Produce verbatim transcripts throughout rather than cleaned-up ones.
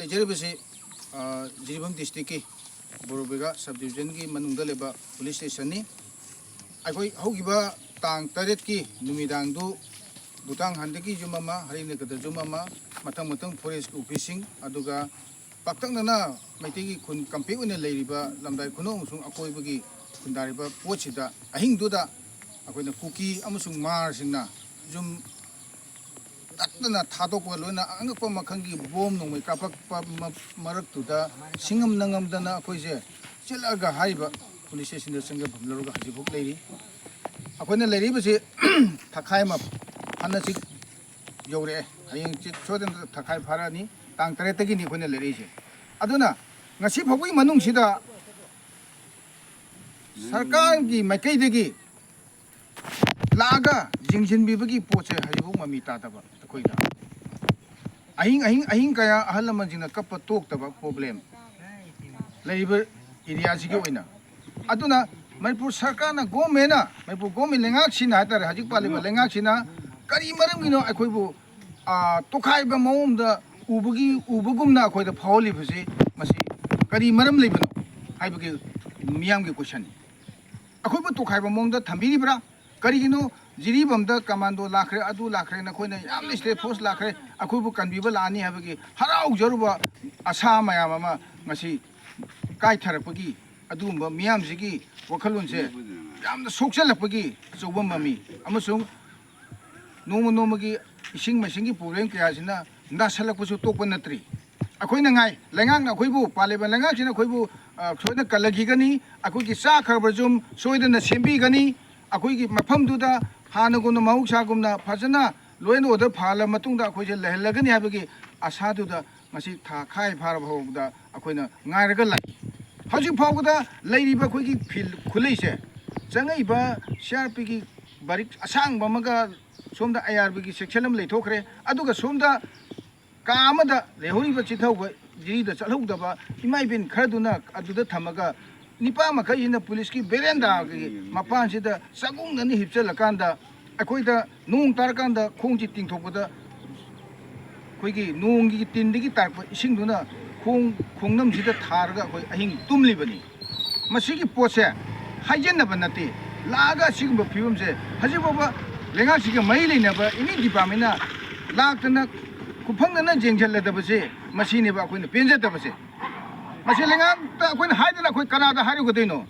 ꯂꯩꯖꯔꯤꯕꯁꯤ, ꯑ, ꯖꯤꯔꯤꯕꯥꯝ ꯗꯤꯁꯇ꯭ꯔꯤꯛꯀꯤ ꯕꯣꯔꯣꯕꯦꯒꯥ ꯁꯕ ꯗꯤꯕꯤꯖꯟꯒꯤ ꯃꯅꯨꯡꯗ ꯂꯩꯕ ꯄꯨꯂꯤꯁ ꯁ꯭ꯇꯦꯁꯟꯅꯤ꯫ ꯑꯩꯈꯣꯏ ꯍꯧꯈꯤꯕ ꯇꯥꯡ ꯇꯔꯦꯠꯀꯤ ꯅꯨꯃꯤꯗꯥꯡꯗꯨ ꯕꯨꯇꯥꯡ ꯍꯥꯟꯗꯒꯤ ꯌꯨꯝ ꯑꯃ, ꯍꯔꯤꯅꯒꯔꯗ ꯌꯨꯝ ꯑꯃ, ꯃꯊꯪ ꯃꯊꯪ ꯐꯣꯔꯦꯁꯀꯤ ꯑꯣꯐꯤꯁꯁꯤꯡ, ꯑꯗꯨꯒ ꯄꯥꯛꯇꯛꯅꯅ ꯃꯩꯇꯩꯒꯤ ꯈꯨꯟ ꯀꯝꯄꯦꯛ ꯑꯣꯏꯅ ꯂꯩꯔꯤꯕ ꯂꯝꯗꯥꯏ ꯈꯨꯅꯧ ꯑꯃꯁꯨꯡ ꯑꯀꯣꯏꯕꯒꯤ ꯈꯨꯟꯗꯥꯔꯤꯕ ꯄꯣꯠꯁꯤꯗ ꯑꯍꯤꯡꯗꯨꯗ ꯑꯩꯈꯣꯏꯅ ꯀꯨꯀꯤ ꯑꯃꯁꯨꯡ ꯃꯥꯔꯁꯤꯡꯅ ꯌꯨꯝ ꯇꯠꯇꯅ ꯊꯥꯗꯣꯛꯄꯒ ꯂꯣꯏꯅ ꯑꯉꯛꯄ ꯃꯈꯜꯒꯤ ꯕꯣꯝ ꯅꯣꯡꯃꯩ ꯀꯥꯞꯄꯛꯄ ꯃ-, ꯃꯔꯛꯇꯨꯗ ꯁꯤꯡꯉꯝ ꯅꯪꯉꯝꯗꯅ ꯑꯩꯈꯣꯏꯁꯦ ꯆꯦꯜꯂꯛꯑꯒ ꯍꯥꯏꯔꯤꯕ ꯄꯨꯂꯤꯁ ꯁ꯭ꯇꯦꯁꯟꯗ ꯆꯪꯖꯐꯝ ꯂꯧꯔꯒ ꯍꯧꯖꯤꯛꯐꯥꯎ ꯂꯩꯔꯤ꯫ ꯑꯩꯈꯣꯏꯅ ꯂꯩꯔꯤꯕꯁꯤ ꯊꯥꯈꯥꯏ ꯑꯃ ꯐꯥꯅ ꯆꯤꯛ ꯌꯧꯔꯛꯑꯦ꯫ ꯍꯌꯦꯡ ꯆꯤꯛ ꯁꯣꯏꯗꯅ ꯊꯥꯈꯥꯏ ꯐꯥꯔꯛꯑꯅꯤ꯫ ꯇꯥꯡ ꯇꯔꯦꯠꯇꯒꯤꯅꯤ ꯑꯩꯈꯣꯏꯅ ꯂꯩꯔꯛꯏꯁꯦ꯫ ꯑꯗꯨꯅ ꯉꯁꯤ ꯐꯥꯎꯕꯒꯤ ꯃꯅꯨꯡꯁꯤꯗ ꯁꯔꯀꯥꯔꯒꯤ ꯃꯥꯏꯀꯩꯗꯒꯤ ꯂꯥꯛꯑꯒ ꯌꯦꯡꯁꯤꯟꯕꯤꯕꯒꯤ ꯄꯣꯠꯁꯦ ꯍꯧꯖꯤꯛꯐꯥꯎ ꯃꯃꯤ ꯇꯥꯗꯕ ꯑꯩꯈꯣꯏꯗ꯫ ꯑꯍꯤꯡ, ꯑꯍꯤꯡ, ꯑꯍꯤꯡ ꯀꯌꯥ ꯑꯍꯜ ꯂꯃꯟꯁꯤꯡꯅ ꯀꯞꯄ ꯇꯣꯛꯇꯕ ꯄ꯭ꯔꯣꯕ꯭ꯂꯦꯝ ꯂꯩꯔꯤꯕ ꯑꯦꯔꯤꯌꯥꯁꯤꯒꯤ ꯑꯣꯏꯅ꯫ ꯑꯗꯨꯅ ꯃꯅꯤꯄꯨꯔ ꯁꯔꯀꯥꯔꯅ, ꯒꯣꯔꯃꯦꯟꯅ, ꯃꯅꯤꯄꯨꯔ ꯒꯣꯔꯃꯦꯟ ꯂꯩꯉꯥꯛꯁꯤꯅ ꯍꯥꯏꯇꯥꯔꯦ, ꯍꯧꯖꯤꯛ ꯄꯥꯜꯂꯤꯕ ꯂꯩꯉꯥꯛꯁꯤꯅ ꯀꯔꯤ ꯃꯔꯝꯒꯤꯅꯣ ꯑꯩꯈꯣꯏꯕꯨ, ꯑ, ꯇꯣꯈꯥꯏꯕ ꯃꯑꯣꯡꯗ ꯎꯕꯒꯤ, ꯎꯕꯒꯨꯝꯅ ꯑꯩꯈꯣꯏꯗ ꯐꯥꯎꯍꯜꯂꯤꯕꯁꯤ, ꯃꯁꯤ ꯀꯔꯤ ꯃꯔꯝ ꯂꯩꯕꯅꯣ ꯍꯥꯏꯕꯒꯤ ꯃꯤꯌꯥꯝꯒꯤ ꯀꯣꯏꯁꯟꯅꯤ꯫ ꯑꯩꯈꯣꯏꯕꯨ ꯇꯣꯈꯥꯏꯕ ꯃꯑꯣꯡꯗ ꯊꯝꯕꯤꯔꯤꯕ꯭ꯔꯥ? ꯀꯔꯤꯒꯤꯅꯣ ꯖꯤꯔꯤꯕꯥꯝꯗ ꯀꯃꯥꯟꯗꯣ ꯂꯥꯛꯈ꯭ꯔꯦ, ꯑꯗꯨ ꯂꯥꯛꯈ꯭ꯔꯦ, ꯅꯈꯣꯏꯅ ꯌꯥꯝꯅ ꯁ꯭ꯇꯦꯠ ꯐꯣꯔꯁ ꯂꯥꯛꯈ꯭ꯔꯦ, ꯑꯩꯈꯣꯏꯕꯨ ꯀꯟꯕꯤꯕ ꯂꯥꯛꯑꯅꯤ ꯍꯥꯏꯕꯒꯤ ꯍꯔꯥꯎꯖꯔꯨꯕ ꯑꯁꯥ ꯃꯌꯥꯝ ꯑꯃ ꯉꯁꯤ ꯀꯥꯏꯊꯔꯛꯄꯒꯤ, ꯑꯗꯨꯒꯨꯝꯕ ꯃꯤꯌꯥꯝꯁꯤꯒꯤ ꯋꯥꯈꯜꯂꯣꯟꯁꯦ ꯌꯥꯝꯅ ꯁꯣꯛꯆꯜꯂꯛꯄꯒꯤ ꯑꯆꯧꯕ ꯃꯃꯤ ꯑꯃꯁꯨꯡ ꯅꯣꯡꯃ ꯅꯣꯡꯃꯒꯤ ꯏꯁꯤꯡ ꯃꯥꯏꯁꯤꯡꯒꯤ ꯄ꯭ꯔꯣꯕ꯭ꯂꯦꯝ ꯀꯌꯥꯁꯤꯅ ꯅꯥꯁꯤꯜꯂꯛꯄꯁꯨ ꯇꯣꯛꯄ ꯅꯠꯇ꯭ꯔꯤ꯫ ꯑꯩꯈꯣꯏꯅ ꯉꯥꯏ, ꯂꯩꯉꯥꯛꯅ ꯑꯩꯈꯣꯏꯕꯨ, ꯄꯥꯜꯂꯤꯕ ꯂꯩꯉꯥꯛꯁꯤꯅ ꯑꯩꯈꯣꯏꯕꯨ, ꯑ, ꯁꯣꯏꯗꯅ ꯀꯜꯂꯈꯤꯒꯅꯤ, ꯑꯩꯈꯣꯏꯒꯤ ꯆꯥꯈ꯭ꯔꯕ ꯌꯨꯝ ꯁꯣꯏꯗꯅ ꯁꯦꯝꯕꯤꯒꯅꯤ, ꯑꯩꯈꯣꯏꯒꯤ ꯃꯐꯝꯗꯨꯗ ꯍꯥꯟꯅꯒꯨꯝꯅ, ꯃꯍꯧꯁꯥꯒꯨꯝꯅ ꯐꯖꯅ law and order ꯐꯍꯜꯂ ꯃꯇꯨꯡꯗ ꯑꯩꯈꯣꯏꯁꯦ ꯂꯩꯍꯜꯂꯒꯅꯤ ꯍꯥꯏꯕꯒꯤ ꯑꯁꯥꯗꯨꯗ ꯉꯁꯤ ꯊꯥ ꯈꯥꯏ ꯐꯥꯔꯕ ꯐꯥꯎꯕꯗ ꯑꯩꯈꯣꯏꯅ ꯉꯥꯏꯔꯒ ꯂꯥꯛꯏ꯫ ꯍꯧꯖꯤꯛ ꯐꯥꯎꯕꯗ ꯂꯩꯔꯤꯕ ꯑꯩꯈꯣꯏꯒꯤ ꯐꯤꯜ ꯈꯨꯂꯩꯁꯦ, ꯆꯪꯉꯛꯏꯕ ꯁꯤ ꯑꯥꯔ ꯄꯤꯒꯤ ꯕꯥꯔꯤꯛ ꯑꯁꯥꯡꯕ ꯑꯃꯒ ꯁꯣꯝꯗ ꯑꯥꯏ ꯑꯥꯔ ꯕꯤꯒꯤ ꯁꯦꯛꯁꯟ ꯑꯃ ꯂꯩꯊꯣꯛꯈ꯭ꯔꯦ, ꯑꯗꯨꯒ ꯁꯣꯝꯗ ꯀꯥ ꯑꯃꯗ ꯂꯩꯍꯧꯔꯤꯕ ꯆꯤꯊꯧꯕ ꯖꯤꯔꯤꯗ ꯆꯠꯍꯧꯗꯕ ꯏꯃꯥ ꯏꯕꯦꯟ ꯈꯔꯗꯨꯅ ꯑꯗꯨꯗ ꯊꯝꯃꯒ ꯅꯤꯄꯥ ꯃꯈꯩꯁꯤꯅ ꯄꯨꯂꯤꯁꯀꯤ ꯕꯦꯔꯦꯟꯗꯥꯒꯤ ꯃꯄꯥꯟꯁꯤꯗ ꯆꯥꯛꯈꯨꯝꯗꯅ ꯍꯤꯞꯆꯜꯂꯀꯥꯟꯗ ꯑꯩꯈꯣꯏꯗ ꯅꯣꯡ ꯇꯥꯔꯀꯥꯟꯗ ꯈꯣꯡꯁꯤ ꯇꯤꯡꯊꯣꯛꯄꯗ ꯑꯩꯈꯣꯏꯒꯤ ꯅꯣꯡꯒꯤ ꯇꯤꯟꯗꯒꯤ ꯇꯥꯔꯛꯄ ꯏꯁꯤꯡꯗꯨꯅ ꯈꯣꯡ ꯈꯣꯡꯅꯝꯁꯤꯗ ꯊꯥꯔꯒ ꯑꯩꯈꯣꯏ ꯑꯍꯤꯡ ꯇꯨꯝꯂꯤꯕꯅꯤ꯫ ꯃꯁꯤꯒꯤ ꯄꯣꯠꯁꯦ ꯍꯥꯏꯖꯤꯟꯅꯕ ꯅꯠꯇꯦ꯫ ꯂꯥꯛꯑꯒ ꯑꯁꯤꯒꯨꯝꯕ ꯐꯤꯕꯝꯁꯦ ꯍꯧꯖꯤꯛ ꯐꯥꯎꯕ ꯂꯩꯉꯥꯛꯁꯤꯒ ꯃꯔꯤ ꯂꯩꯅꯕ ꯑꯦꯅꯤ ꯗꯤꯄꯥꯔꯠꯃꯦꯟꯅ ꯂꯥꯛꯇꯅ ꯈꯨꯐꯪꯗꯅ ꯌꯦꯡꯁꯤꯜꯂꯗꯕꯁꯦ ꯃꯁꯤꯅꯦꯕ ꯑꯩꯈꯣꯏꯅ ꯄꯦꯟꯖꯗꯕꯁꯦ꯫ ꯃꯁꯤ ꯂꯩꯉꯥꯛꯇ ꯑꯩꯈꯣꯏꯅ ꯍꯥꯏꯗꯅ ꯑꯩꯈꯣꯏ ꯀꯅꯥꯗ ꯍꯥꯏꯔꯨꯒꯗꯣꯏꯅꯣ?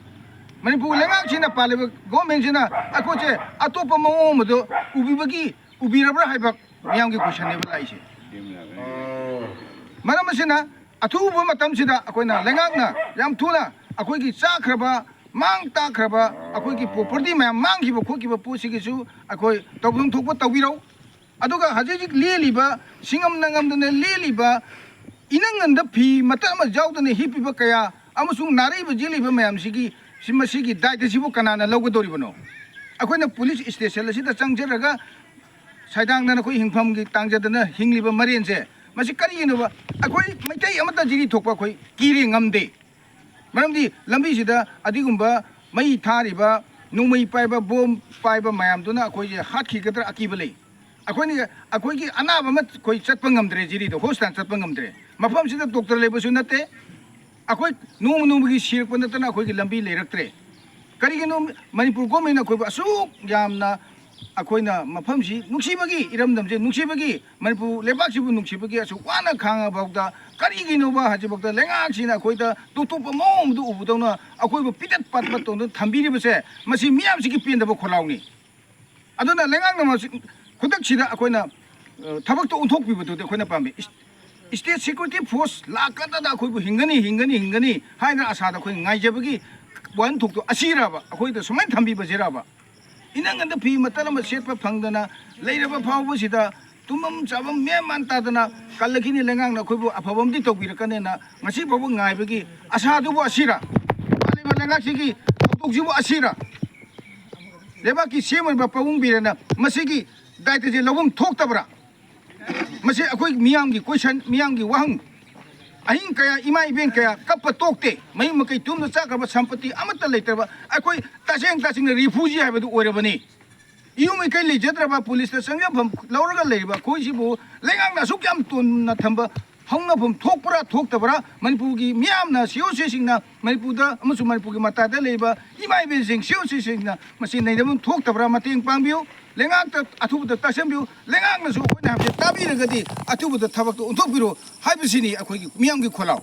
ꯃꯅꯤꯄꯨꯔ ꯂꯩꯉꯥꯛꯁꯤꯅ ꯄꯥꯜꯂꯤꯕ ꯒꯣꯔꯃꯦꯟꯁꯤꯅ ꯑꯩꯈꯣꯏꯁꯦ ꯑꯇꯣꯞꯄ ꯃꯑꯣꯡ ꯑꯃꯗꯣ ꯎꯕꯤꯕꯒꯤ ꯎꯕꯤꯔꯕ꯭ꯔꯥ ꯍꯥꯏꯕ ꯃꯤꯌꯥꯝꯒꯤ ꯀꯣꯏꯁꯟꯅꯦꯕ ꯂꯥꯛꯏꯁꯦ꯫ ꯃꯔꯝ ꯑꯁꯤꯅ ꯑꯊꯨꯕ ꯃꯇꯝꯁꯤꯗ ꯑꯩꯈꯣꯏꯅ ꯂꯩꯉꯥꯛꯅ ꯌꯥꯝ ꯊꯨꯅ ꯑꯩꯈꯣꯏꯒꯤ ꯆꯥꯈ꯭ꯔꯕ, ꯃꯥꯡ ꯇꯥꯛꯈ꯭ꯔꯕ, ꯑꯩꯈꯣꯏꯒꯤ ꯄ꯭ꯔꯣꯄꯔꯇꯤ ꯃꯌꯥꯝ ꯃꯥꯡꯈꯤꯕ ꯈꯣꯠꯈꯤꯕ ꯄꯣꯠꯁꯤꯒꯤꯁꯨ ꯑꯩꯈꯣꯏ ꯇꯧꯐꯝ ꯊꯣꯛꯄ ꯇꯧꯕꯤꯔꯧ꯫ ꯑꯗꯨꯒ ꯍꯧꯖꯤꯛ ꯍꯧꯖꯤꯛ ꯂꯦꯜꯂꯤꯕ ꯁꯤꯡꯉꯝ ꯅꯪꯉꯝꯗꯅ ꯂꯦꯜꯂꯤꯕ ꯏꯅꯪ ꯅꯪꯗ ꯐꯤ ꯃꯇꯠ ꯑꯃ ꯌꯥꯎꯗꯅ ꯍꯤꯞꯄꯤꯕ ꯀꯌꯥ ꯑꯃꯁꯨꯡ ꯅꯥꯔꯛꯏꯕ ꯌꯦꯛꯂꯤꯕ ꯃꯌꯥꯝꯁꯤꯒꯤ ꯁꯤ ꯃꯁꯤꯒꯤ ꯗꯥꯏꯇꯁꯤꯕꯨ ꯀꯅꯥꯅ ꯂꯧꯒꯗꯧꯔꯤꯕꯅꯣ? ꯑꯩꯈꯣꯏꯅ ꯄꯨꯂꯤꯁ ꯁ꯭ꯇꯦꯁꯟ ꯑꯁꯤꯗ ꯆꯪꯖꯔꯒ ꯁꯥꯏꯗꯥꯡꯗꯅ ꯑꯩꯈꯣꯏ ꯍꯤꯡꯐꯝꯒꯤ ꯇꯥꯡꯖꯗꯅ ꯍꯤꯡꯂꯤꯕ ꯃꯔꯦꯟꯁꯦ ꯃꯁꯤ ꯀꯔꯤꯒꯤꯅꯣꯕ? ꯑꯩꯈꯣꯏ ꯃꯩꯇꯩ ꯑꯃꯠꯇ ꯖꯤꯔꯤ ꯊꯣꯛꯄ ꯑꯩꯈꯣꯏ ꯀꯤꯔꯦ, ꯉꯝꯗꯦ꯫ ꯃꯔꯝꯗꯤ ꯂꯝꯕꯤꯁꯤꯗ ꯑꯗꯨꯒꯨꯝꯕ ꯃꯩ ꯊꯥꯔꯤꯕ, ꯅꯣꯡꯃꯩ ꯄꯥꯏꯕ, ꯕꯣꯝ ꯄꯥꯏꯕ ꯃꯌꯥꯝꯗꯨꯅ ꯑꯩꯈꯣꯏꯁꯦ ꯍꯥꯠꯈꯤꯒꯗ꯭ꯔꯥ ꯑꯀꯤꯕ ꯂꯩ꯫ ꯑꯩꯈꯣꯏꯅ ꯑꯩꯈꯣꯏꯒꯤ ꯑꯅꯥꯕ ꯑꯃ ꯑꯩꯈꯣꯏ ꯆꯠꯄ ꯉꯝꯗ꯭ꯔꯦ, ꯖꯤꯔꯤꯗ ꯍꯣꯁꯄꯤꯇꯥꯜ ꯆꯠꯄ ꯉꯝꯗ꯭ꯔꯦ꯫ ꯃꯐꯝꯁꯤꯗ ꯗꯣꯛꯇꯔ ꯂꯩꯕꯁꯨ ꯅꯠꯇꯦ꯫ ꯑꯩꯈꯣꯏ ꯅꯣꯡꯃ ꯅꯣꯡꯃꯒꯤ ꯁꯤꯔꯛꯄ ꯅꯠꯇꯅ ꯑꯩꯈꯣꯏꯒꯤ ꯂꯝꯕꯤ ꯂꯩꯔꯛꯇ꯭ꯔꯦ꯫ ꯀꯔꯤꯒꯤꯅꯣ ꯃꯅꯤꯄꯨꯔ ꯒꯣꯔꯃꯦꯟꯅ ꯑꯩꯈꯣꯏꯕꯨ ꯑꯁꯨꯛ ꯌꯥꯝꯅ ꯑꯩꯈꯣꯏꯅ ꯃꯐꯝꯁꯤ ꯅꯨꯡꯁꯤꯕꯒꯤ, ꯏꯔꯝꯗꯝꯁꯦ ꯅꯨꯡꯁꯤꯕꯒꯤ, ꯃꯅꯤꯄꯨꯔ ꯂꯩꯕꯥꯛꯁꯤꯕꯨ ꯅꯨꯡꯁꯤꯕꯒꯤ ꯑꯁꯨꯛ ꯋꯥꯅ ꯈꯥꯡꯉꯐꯥꯎꯗ ꯀꯔꯤꯒꯤꯅꯣꯕ ꯍꯧꯖꯤꯛꯐꯥꯎꯗ ꯂꯩꯉꯥꯛꯁꯤꯅ ꯑꯩꯈꯣꯏꯗ ꯇꯣꯞ ꯇꯣꯞꯄ ꯃꯑꯣꯡꯗ ꯎꯕꯗꯧꯅ ꯑꯩꯈꯣꯏꯕꯨ ꯄꯤꯇꯠ ꯄꯥꯠꯄ ꯇꯧꯗꯨꯅ ꯊꯝꯕꯤꯔꯤꯕꯁꯦ? ꯃꯁꯤ ꯃꯤꯌꯥꯝꯁꯤꯒꯤ ꯄꯦꯟꯗꯕ ꯈꯣꯜꯂꯥꯎꯅꯤ꯫ ꯑꯗꯨꯅ ꯂꯩꯉꯥꯛꯅ ꯃꯁꯤ ꯈꯨꯗꯛꯁꯤꯗ ꯑꯩꯈꯣꯏꯅ, ꯑ, ꯊꯕꯛꯇꯣ ꯑꯣꯟꯊꯣꯛꯄꯤꯕꯗꯨꯗꯤ ꯑꯩꯈꯣꯏꯅ ꯄꯥꯝꯃꯤ꯫ ꯏꯁ-, ꯏꯁꯇꯦꯠ ꯁꯦꯀ꯭ꯌꯨꯔꯤꯇꯤ ꯐꯣꯔꯁ ꯂꯥꯛꯀꯗꯗ ꯑꯩꯈꯣꯏꯕꯨ ꯍꯤꯡꯒꯅꯤ, ꯍꯤꯡꯒꯅꯤ, ꯍꯤꯡꯒꯅꯤ ꯍꯥꯏꯅ ꯑꯁꯥꯗ ꯑꯩꯈꯣꯏ ꯉꯥꯏꯖꯕꯒꯤ ꯋꯥꯍꯟꯊꯣꯛꯇꯣ ꯑꯁꯤꯔꯕ? ꯑꯩꯈꯣꯏꯗ ꯁꯨꯃꯥꯏꯅ ꯊꯝꯕꯤꯕꯁꯤꯔꯕ? ꯏꯅꯪ ꯅꯪꯗ ꯐꯤ ꯃꯇꯠ ꯑꯃ ꯁꯦꯠꯄ ꯐꯪꯗꯅ ꯂꯩꯔꯕ ꯐꯥꯎꯕꯁꯤꯗ ꯇꯨꯝꯐꯝ ꯆꯥꯐꯝ ꯃꯦꯟ ꯃꯥꯟ ꯇꯥꯗꯅ ꯀꯜꯂꯛꯈꯤꯅꯤ꯫ ꯂꯩꯉꯥꯛꯅ ꯑꯩꯈꯣꯏꯕꯨ ꯑꯐꯕ ꯑꯃꯗꯤ ꯇꯧꯕꯤꯔꯛꯀꯅꯦꯅ ꯉꯁꯤ ꯐꯥꯎꯕ ꯉꯥꯏꯕꯒꯤ ꯑꯁꯥꯗꯨꯕꯨ ꯑꯁꯤꯔ? ꯄꯥꯜꯂꯤꯕ ꯂꯩꯉꯥꯛꯁꯤꯒꯤ ꯊꯧꯗꯣꯛꯁꯤꯕꯨ ꯑꯁꯤꯔ? ꯂꯩꯕꯥꯛꯀꯤ ꯁꯦꯝꯃꯤꯕ ꯄꯥꯕꯨꯡ ꯕꯤꯔꯦꯟꯅ ꯃꯁꯤꯒꯤ ꯗꯥꯏꯇꯁꯦ ꯂꯧꯐꯝ ꯊꯣꯛꯇꯕ꯭ꯔꯥ? ꯃꯁꯤ ꯑꯩꯈꯣꯏ ꯃꯤꯌꯥꯝꯒꯤ ꯀꯣꯏꯁꯟ, ꯃꯤꯌꯥꯝꯒꯤ ꯋꯥꯍꯪ꯫ ꯑꯍꯤꯡ ꯀꯌꯥ ꯏꯃꯥ ꯏꯕꯦꯟ ꯀꯌꯥ ꯀꯞꯄ ꯇꯣꯛꯇꯦ꯫ ꯃꯌꯨꯝ ꯃꯀꯩ ꯇꯨꯝꯅ ꯆꯥꯈ꯭ꯔꯕ, ꯁꯝꯄꯇꯤ ꯑꯃꯠꯇ ꯂꯩꯇ꯭ꯔꯕ ꯑꯩꯈꯣꯏ ꯇꯁꯦꯡ ꯇꯁꯦꯡꯅ ꯔꯤꯐ꯭ꯌꯨꯖꯤ ꯍꯥꯏꯕꯗꯨ ꯑꯣꯏꯔꯕꯅꯤ꯫ ꯏꯌꯨꯝ ꯏꯀꯩ ꯂꯩꯖꯗ꯭ꯔꯕ, ꯄꯨꯂꯤꯁꯇ ꯆꯪꯖꯐꯝ ꯂꯧꯔꯒ ꯂꯩꯔꯤꯕ ꯑꯩꯈꯣꯏꯁꯤꯕꯨ ꯂꯩꯉꯥꯛꯅ ꯑꯁꯨꯛ ꯌꯥꯝ ꯇꯣꯟꯅ ꯊꯝꯕ ꯍꯧꯅꯐꯝ ꯊꯣꯛꯄ꯭ꯔꯥ ꯊꯣꯛꯇꯕ꯭ꯔꯥ? ꯃꯅꯤꯄꯨꯔꯒꯤ ꯃꯤꯌꯥꯝꯅ, ꯁꯤꯑꯣ ꯁꯤꯁꯤꯡꯅ, ꯃꯅꯤꯄꯨꯔꯗ ꯑꯃꯁꯨꯡ ꯃꯅꯤꯄꯨꯔꯒꯤ ꯃꯇꯥꯏꯗ ꯂꯩꯔꯤꯕ ꯏꯃꯥ ꯏꯕꯦꯟꯁꯤꯡ, ꯁꯤꯑꯣ ꯁꯤꯁꯤꯡꯅ ꯃꯁꯤ ꯅꯩꯅꯐꯝ ꯊꯣꯛꯇꯕ꯭ꯔꯥ? ꯃꯇꯦꯡ ꯄꯥꯡꯕꯤꯌꯨ꯫ ꯂꯩꯉꯥꯛꯇ ꯑꯊꯨꯕꯗ ꯇꯥꯁꯤꯟꯕꯤꯌꯨ꯫ ꯂꯩꯉꯥꯛꯅꯁꯨ ꯑꯩꯈꯣꯏꯅ ꯍꯥꯏꯕꯁꯦ ꯇꯥꯕꯤꯔꯒꯗꯤ ꯑꯊꯨꯕꯗ ꯊꯕꯛꯇꯣ ꯑꯣꯟꯊꯣꯛꯄꯤꯔꯣ ꯍꯥꯏꯕꯁꯤꯅꯤ ꯑꯩꯈꯣꯏꯒꯤ ꯃꯤꯌꯥꯝꯒꯤ ꯈꯣꯜꯂꯥꯎ꯫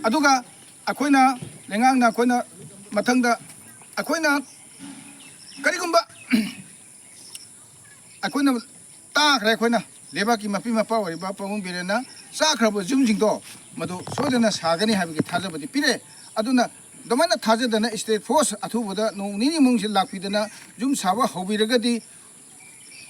ꯑꯗꯨꯒ ꯑꯩꯈꯣꯏꯅ, ꯂꯩꯉꯥꯛꯅ ꯑꯩꯈꯣꯏꯅ ꯃꯊꯪꯗ ꯑꯩꯈꯣꯏꯅ ꯀꯔꯤꯒꯨꯝꯕ ꯑꯩꯈꯣꯏꯅ ꯇꯥꯈ꯭ꯔꯦ, ꯑꯩꯈꯣꯏꯅ ꯂꯩꯕꯥꯛꯀꯤ ꯃꯄꯤ ꯃꯄꯥ ꯑꯣꯏꯔꯤꯕ ꯄꯥꯕꯨꯡ ꯕꯤꯔꯦꯟꯅ ꯆꯥꯈ꯭ꯔꯕ ꯌꯨꯝꯁꯤꯡꯗꯣ ꯃꯗꯨ ꯁꯣꯏꯗꯅ ꯁꯥꯒꯅꯤ ꯍꯥꯏꯕꯒꯤ ꯊꯥꯖꯕꯗꯤ ꯄꯤꯔꯦ꯫ ꯑꯗꯨꯅ ꯑꯗꯨꯃꯥꯏꯅ ꯊꯥꯖꯗꯅ state force ꯑꯊꯨꯕꯗ ꯅꯣꯡ ꯅꯤꯅꯤ ꯃꯅꯨꯡꯁꯤ ꯂꯥꯛꯄꯤꯗꯅ ꯌꯨꯝ ꯁꯥꯕ ꯍꯧꯕꯤꯔꯒꯗꯤ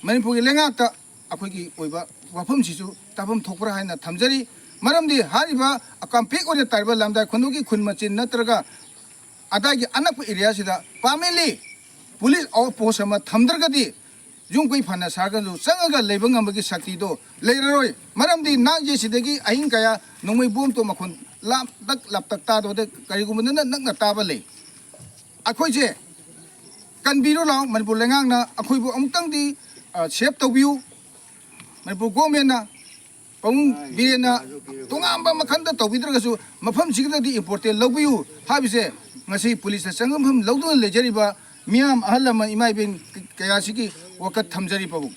ꯃꯅꯤꯄꯨꯔꯒꯤ ꯂꯩꯉꯥꯛꯇ ꯑꯩꯈꯣꯏꯒꯤ ꯑꯣꯏꯕ ꯋꯥꯐꯝꯁꯤꯁꯨ ꯇꯥꯐꯝ ꯊꯣꯛꯄ꯭ꯔꯥ ꯍꯥꯏꯅ ꯊꯝꯖꯔꯤ꯫ ꯃꯔꯝꯗꯤ ꯍꯥꯏꯔꯤꯕ ꯀꯝꯄꯦꯛ ꯑꯣꯏꯅ ꯇꯥꯔꯤꯕ ꯂꯝꯗꯥꯏ ꯈꯨꯟꯗꯣꯛꯀꯤ ꯈꯨꯟ ꯃꯆꯤꯟ ꯅꯠꯇ꯭ꯔꯒ ꯑꯗꯥꯏꯒꯤ ꯑꯅꯛꯄ area ꯁꯤꯗ permanently police outpost ꯑꯃ ꯊꯝꯗ꯭ꯔꯒꯗꯤ ꯌꯨꯝ ꯀꯩ ꯐꯅ ꯁꯥꯔꯒꯁꯨ ꯆꯪꯉꯒ ꯂꯩꯕ ꯉꯝꯕꯒꯤ ꯁꯛꯇꯤꯗꯣ ꯂꯩꯔꯔꯣꯏ꯫ ꯃꯔꯝꯗꯤ ꯅꯥꯛꯁꯦ ꯁꯤꯗꯒꯤ ꯑꯍꯤꯡ ꯀꯌꯥ ꯅꯣꯡꯃꯩ ꯕꯣꯝ ꯇꯣ ꯃꯈꯣꯟ ꯂꯥꯞꯇꯛ ꯂꯥꯞꯇꯛ ꯇꯥꯗꯕꯗ ꯀꯔꯤꯒꯨꯝꯕꯗꯅ ꯅꯛꯅ ꯇꯥꯕ ꯂꯩ꯫ ꯑꯩꯈꯣꯏꯁꯦ ꯀꯟꯕꯤꯔꯣ ꯂꯥꯎ, ꯃꯅꯤꯄꯨꯔ ꯂꯩꯉꯥꯛꯅ ꯑꯩꯈꯣꯏꯕꯨ ꯑꯃꯨꯛꯇꯪꯗꯤ, ꯑ, save ꯇꯧꯕꯤꯌꯨ꯫ ꯃꯅꯤꯄꯨꯔ government ꯅ ꯄꯥꯕꯨꯡ ꯕꯤꯔꯦꯟꯅ ꯇꯣꯉꯥꯟꯕ ꯃꯈꯜꯗ ꯇꯧꯕꯤꯗ꯭ꯔꯒꯁꯨ ꯃꯐꯝꯁꯤꯒꯤꯗꯗꯤ important ꯂꯧꯕꯤꯌꯨ ꯍꯥꯏꯕꯁꯦ ꯉꯁꯤ ꯄꯨꯂꯤꯁꯇ ꯆꯪꯐꯝ ꯂꯧꯗꯨꯅ ꯂꯩꯖꯔꯤꯕ ꯃꯤꯌꯥꯝ, ꯑꯍꯜ ꯂꯃꯟ, ꯏꯃꯥ ꯏꯕꯦꯟ ꯀꯌꯥꯁꯤꯒꯤ ꯋꯥꯀꯠ ꯊꯝꯖꯔꯤ ꯄꯥꯕꯨꯡ꯫